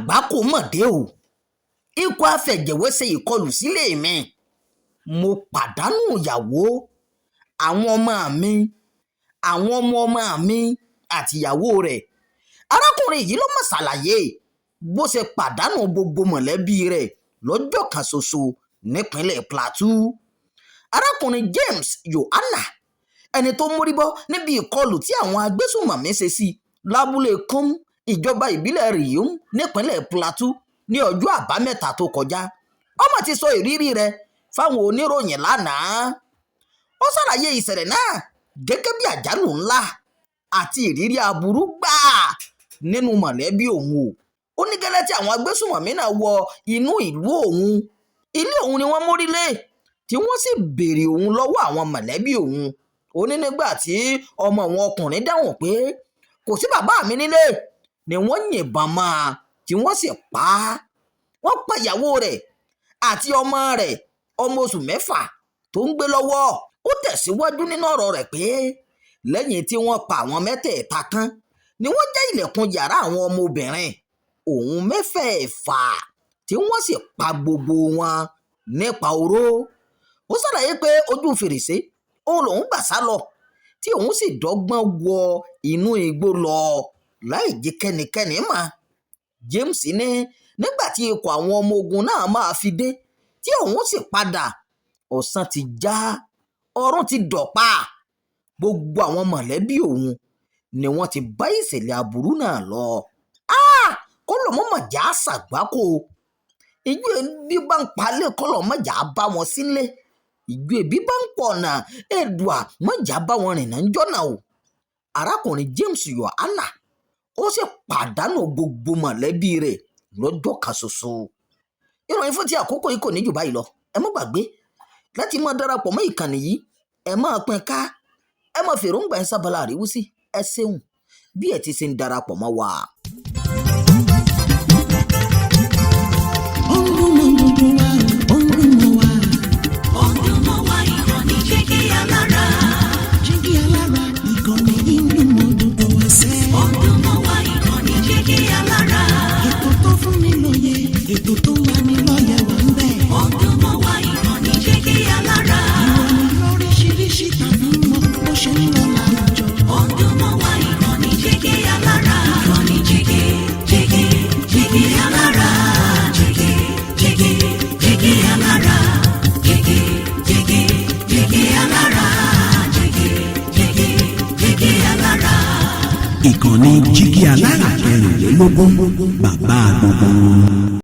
Àgbákò mà dé o! Ikọ̀ afẹ̀jẹ̀wẹ́ ṣe ìkọlù sílé mi, mo pàdánù ìyàwó, àwọn ọmọ mi, àwọn ọmọ-ọmọ mi àtìyàwó rẹ̀. Arákùnrin yìí ló mà ṣàlàyé bó ṣe pàdánù gbogbo mọ̀lẹ́bí rẹ̀ lọ́jọ́ kan ṣoṣo nípínlẹ̀ Plateau. Arákùnrin James Yohanna, ẹni tó mórí bọ́ níbi ìkọlù tí àwọn agbésùnmọ̀mí ṣe sí lábúlé Kum, ìjọba ìbílẹ̀ Riyom nípínlẹ̀ Plateau ní ọjọ́ Àbámẹ́ta tó kọjá, ọmọ ti sọ ìrírí rẹ̀ fáwọn oníròyìn lánàá. Ó ṣàlàyé ìṣẹ̀lẹ̀ náà gẹ́gẹ́ bí àjálù ńlá àti ìrírí aburú gbáà nínú mọ̀lẹ́bí òun o. Ó ní gẹ́lẹ́ tí àwọn agbésùnmọ̀mí náà wọ inú ìlú òun, ilé òun ni wọ́n mórí lé, tí wọ́n sì béèrè òun lọ́wọ́ àwọn mọ̀lẹ́bí òun. Ó ní nígbà tí ọmọ òun ọkùnrin dáhùn pé kò sí bàbá mi nílé ni wọ́n yìnbọn mọ́ a tí wọ́n sì pa á. Wọ́n pa ìyàwó rẹ̀ àti ọmọ rẹ̀ ọmọ oṣù 6 tó ń gbé lọ́wọ́. Ó tẹ̀síwájú nínú ọ̀rọ̀ rẹ̀ pé lẹ́yìn tí wọ́n pa àwọn mẹ́tẹ̀ẹ̀ta tán ni wọ́n já ilẹ̀kùn yàrá àwọn ọmọbìnrin òun mẹ́fẹ̀ẹ̀fà tí wọ́n sì pa gbogbo wọn nípa oró. Ó ṣàlàyé pé ojú fèrèsé òun lòún gbà sá lọ, tí òun sì dọ́gbọ́n wọ inú igbó lọ láì jẹ́ kẹ́nikẹ́ni mọ̀. James ní nígbà tí ikọ̀ àwọn ọmọ ogun náà máa fi dé tí òun sì padà, ọ̀sán ti já, ọ̀run ti dọ̀pá. Gbogbo àwọn mọ̀lẹ́bí òun ni wọ́n ti bá ìṣẹ̀lẹ̀ aburú náà lọ. Kọ́lọ̀ mọ́mọ́ já ṣàgbákò. Ìjọ ebi bá ń palẹ̀ kọ́lọ̀ mọ́jà bá wọn sílé. Ìjọ ebi bá ń pọ̀nà èdùà mọ́jà bá wọn rìnnà ń jọ́nà o. Arákùnrin James Yohanna ó sì pàdánù gbogbo mọ̀lẹ́bí rẹ̀ lọ́jọ́ kan ṣoṣo. Ìròyìn fún ti àkókò yìí kò ní jù báyìí lọ. Ẹ má gbàgbé láti máa darapọ̀ mọ́ ìkànnì yìí, ẹ máa pín ká, ẹ máa fèròǹgbà ń sábàlá àríwísí. Ẹ ṣeun bí ẹ ti ṣe ń darapọ̀ mọ́ wa. Ó ń dún mọ́ gbogbo wa, ó ń dún mọ́ wa. Ó ń dún mọ́ wa, ìkànnì Jígí Alára. Jígí Alára, ìkànnì yìí ń dún mọ́ gbogbo wa sẹ́. Ó ń dún mọ́ wa, ìkànnì Jígí Alára. Ètò tó fún ni lóye, ètò tó ń lani lọ́yẹ̀ wà ń bẹ̀. Ó ń dún mọ́ wa, ìkànnì Jígí Alára. Ìròyìn lóríṣiríṣi tàbí mọ́ bó ṣe ń lọ láwùjọ. Ó ń dún mọ́ wa, ìkànnì Jígí Alára. Ìkànnì Jígí, Jígí, Jígí Alára. Jígí, Jígí, Jígí Alára. Jígí, Jígí, Jígí Alára. Jígí, Jígí, Jígí Alára. Ìkànnì Jígí Alára 24, bàbá gbogbo wọn.